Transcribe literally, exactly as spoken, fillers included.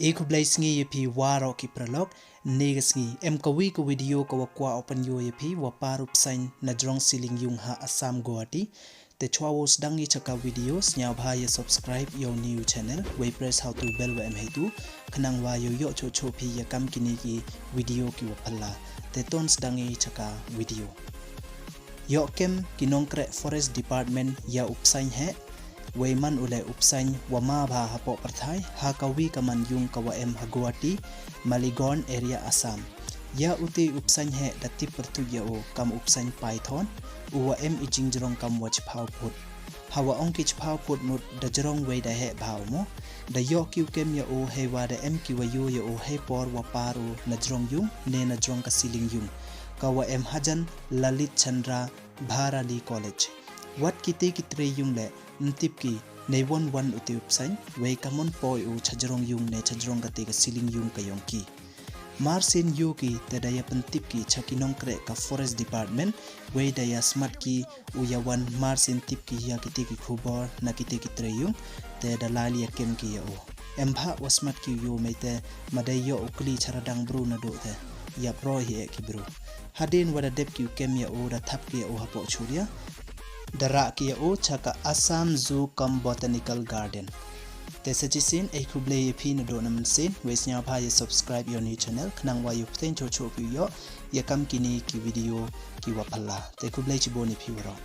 E khublei sngi ya phi waroh ki paralok. Neka sngi em kawi ka video ka wa kwah u pynyoo ya phi wa par u psaiñ na jrong ceiling yung ha Assam, Guwahati. Te chwa wow sdang i cha ka video, sniawbha ya subscribe ya u new channel, wei press ha u tu bell wa em heitu, khnang wa yow yoh choh choh phi ya kam kini ki video ki wa phylla. Te ton sdang i cha ka video. Yoh kem ki nongkreh Forest Department ya u psaiñ heh, wei man u leh u psaiñ wa ma bha hapoh pyrthai, ha kawi ka man yung ka wa em ha Guwahati, Maligaon area, Assam. Ya u te u psaiñ heh da tip pyrtuit ya u kam u psaiñ python, u wa em i jingjrong kam wa chiphaw phut. Ha wa ong ki chiphaw phut mut da jrong wei da heh bha u mo. Da yoh ki u kem ya u hei wa da em ki wa yoo ya u hei por wa par u na jrong yung ne na jrong ka ceiling yung, ka wa em hajan Lalit Chandra Bharali College. Wat kite ki trei yung leh ym tip ki nei won wan u te u psaiñ, wei ka mon poi u cha jrong yung ne cha jrong kate ka ceiling yung ka yong ki. Mar sien yoo ki te da ya pyntip ki cha ki nongkreh ka Forest Department, wei da ya smat ki u ya wan mar sien tip ki ya kite ki khubor na kite ki trei yung, te da lai li ya kem ki ya u. Em bha wa smat ki u yoo, mei te ma dei yoh u kli cha radang bru na duh te, ya pro hi e ki bru. Hadien wa da dep ki u kem ya u, da thap ki ya u hapoh churia, da rah ki ya u cha ka Assam Zoo cum Botanical Garden. Te sa chisien e khublei ya phi na duh na mynsien, wei sniawbha ya subscribe ya u new channel, khnang wa yow pteng choh choh phi u yoh ya kam kini ki video ki wa phylla. Te khublei chibun ya phi waroh.